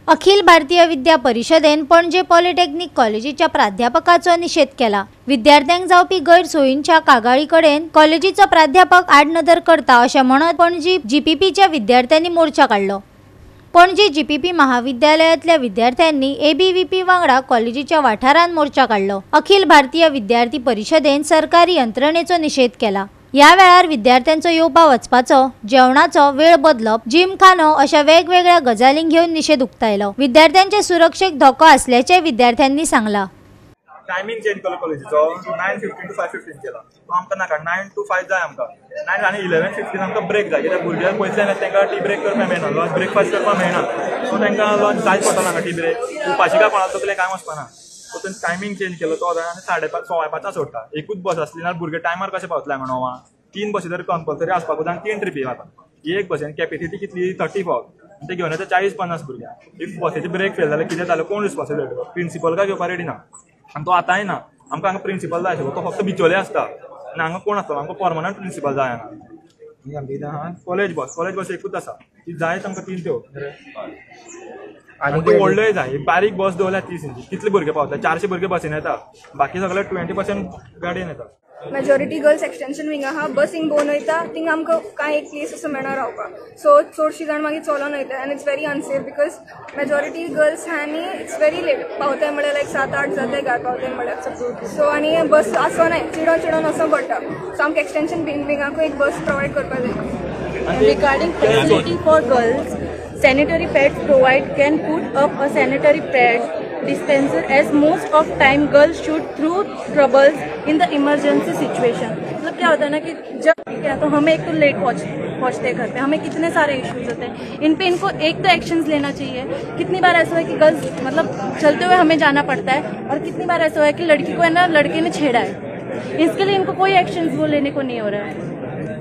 Akhil Bharatiya Vidya परिषदेन Panaji polytechnic कॉलेजीच्या प्राध्यापकाचो निषेध केला. विद्यार्थ्यांक जावपी गैरसोयींच्या कागाळी कडेन कॉलेजीचो प्राध्यापक आडनदर करता अशें म्हणत पणजी जीपीपीच्या विद्यार्थ्यांनी मोर्चा काडलो. पणजी जीपीपी महाविद्यालयांतल्या विद्यार्थ्यांनी एबीव्हीपी वांगडा कॉलेजीच्या वाठारांत मोर्चा काडलो. अखिल भारतीय विद्यार्थी परिषदेन सरकारी यंत्रणेचो निषेध केला. ह्या वेळार विद्यार्थ्यांचो येवपा वचपाचो, जेवणाचो वेळ बदलप, जिमखानो अशा वेगवेगळ्या गजालींक घेवन निषेध उक्तायलो. विद्यार्थ्यांचे सुरक्षेक धोको असल्याचे विद्यार्थ्यांनी सांगला. टायमिंग चेंज केलो कॉलेजीचो 9:15 to 5:15 केला. तो आमकां नाका, 9 to 5 जाय आमकां. 9 आनी 11:15 आमकां ब्रेक जाय, कित्याक भुरग्यांक पयसले ना तांकां टी ब्रेक करपाक मेळना, लंच ब्रेकफास्ट करपाक मेळना. सो तांकां लंच जायच पडटलो हांगा टी ब्रेक. उपाशी काय कोणाचो तकले काय वचपाना. सो तांणी टायमिंग चेंज केलो तो आनी 5:30 4:15 सोडटा. एकूच बस आसली नाल्यार भुरगे टायमार कशें पावतले हांगा 9? 3 बसी तर कंपल्सरी आसपाक जाय, 3 ट्रिपी वता. एक बसीन कॅपेसिटी कितली 34, ते घेवन येता 40-50 भुरग्यांक. If बसीची ब्रेक फेल जाल्यार कितें जालें कोण रिस्पॉन्सिबिलिटी? प्रिंसिपल काय घेवपाक रेडी ना आनी तो आतांय ना. आमकां हांगा प्रिंसिपल जाय आशिल्लो, तो फक्त बिचोले आसता आनी हांगा कोण आसतलो? आमकां परमनंट प्रिंसिपल जाय हांगा. आमकां कितें आहा कॉलेज बस, कॉलेज बस एकूच आसा, ती जायच आमकां 3 त्यो आनी ती व्हडल्योय जाय. बारीक बस दवरल्या 30 इंची, कितले भुरगे पावतले? 400 भुरगे बसीन येता, बाकी सगळे 20% गाडयेन येता. मेजॉरिटी गर्ल्स एक्सटेंशन विंग आहा, बस हिंग भोंवन वयता, थिंग आमकां कांय एक प्लेस असो मेळना रावपाक. सो चडशीं जाण मागीर चलोन वयता आनी it's very unsafe because majority girls आहा आनी it's very late पावताय म्हळ्यार लायक 7-8 जाताय घार पावताय म्हळ्यार. सो आनी बस आसोनाय, चिडोन चिडोन वचों पडटा. सो आमकां एक्सटेंशन विंगाकूय एक बस प्रोवायड करपाक जाय. Regarding facility for girls, sanitary pads provide can put up a sanitary pad dispenser as most of time girls shoot through troubles in the emergency situation. मतलब क्या होता है ना कि जब क्या तो हमें एक तो लेट पहुंचते हैं घर पे, हमें कितने सारे इश्यूज होते हैं इन पे, इनको एक तो एक्शंस लेना चाहिए. कितनी बार ऐसा हुआ है कि गर्ल्स मतलब चलते हुए हमें जाना पड़ता है, और कितनी बार ऐसा हुआ है कि लड़की को है ना लड़के ने छेड़ा है, इसके लिए इनको कोई एक्शन वो लेने को नहीं हो रहा है.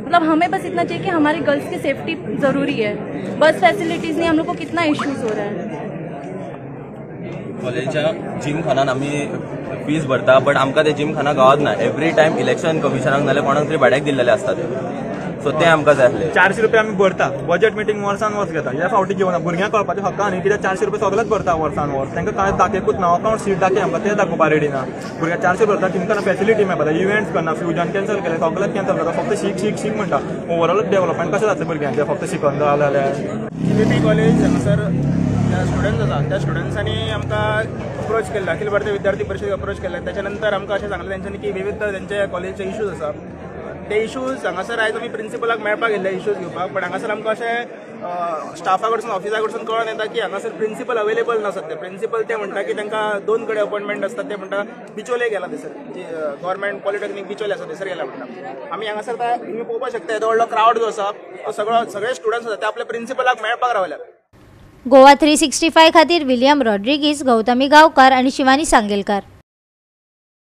मतलब हमें बस इतना चाहिए कि हमारी गर्ल्स की सेफ्टी जरूरी है. बस फैसिलिटीज नहीं, हम लोग को कितना इश्यूज हो रहा है. कॉलेजीच्या जिमखानान आमी फीज भरता, बट आमकां ते जिमखाना गावत ना. एवरी टायम इलेक्शन कमिशनाक नाल्यार कोणाक तरी भाड्याक दिल्लेले आसता ते. सो ते आमकां जाय आसले. 400 रुपया आमी भरता, बजेट मिटींग वर्सान वर्स घेता. ह्या फावटी घेवना, भुरग्यांक कळपाचें हक्क न्ही, कित्याक 400 रुपया सगळेच भरता वर्सान वर्स. तांकां कांय दाखयकूच ना, अकावंट शीट दाखय आमकां, ते दाखोवपाक रेडी ना. भुरग्यांक 400 भरता, जिमखाना फॅसिलिटी मेळपाक जाय, इव्हेंट्स करना, फ्युजन कॅन्सल केलें, सगळेच कॅन्सल करता. फक्त शीक शीक शीक म्हणटा. ओवरऑल डेव्हलपमेंट कशें जातलें भुरग्यांचें फक्त शिकन जाल्यार? जीपीपी कॉलेज हांगासर स्टुडंट्स आसा, त्या स्टुडंट्सांनी आमकां अप्रोच केल्लो, अखिल भारतीय विद्यार्थी परिशदेक अप्रोच केल्ले. त्याच्या नंतर आमकां अशें सांगलें तेंच्यांनी की विविध तेंचे कॉलेजीचे इश्यूज आसा, ते इश्यूज हांगासर आयज आमी प्रिंसिपलाक मेळपाक गेल्ले इश्यूज घेवपाक. बट हांगासर आमकां अशें स्टाफा कडसून ऑफिसा कडसून कळोन येता की हांगासर प्रिंसिपल अवेलेबल ना सद्या. प्रिंसिपल ते म्हणटा की तांकां 2 कडेन अपॉयंटमेंट आसता, ते म्हणटा बिचोले गेला थंयसर, जी गव्हर्मेंट पॉलिटेक्नीक बिचोले आसा थंयसर गेला म्हणटा. आमी हांगासर तुमी पळोवपाक शकता येदो व्हडलो क्रावड जो आसा तो सगळो सगळे स्टुडंट्स आसा ते आपल्या प्रिंसिपलाक मेळपाक रावल्यात. गोवा 365 खातीर विलियम रॉड्रिगीस, गौतमी गांवकार आणि शिवानी सांगेलकार.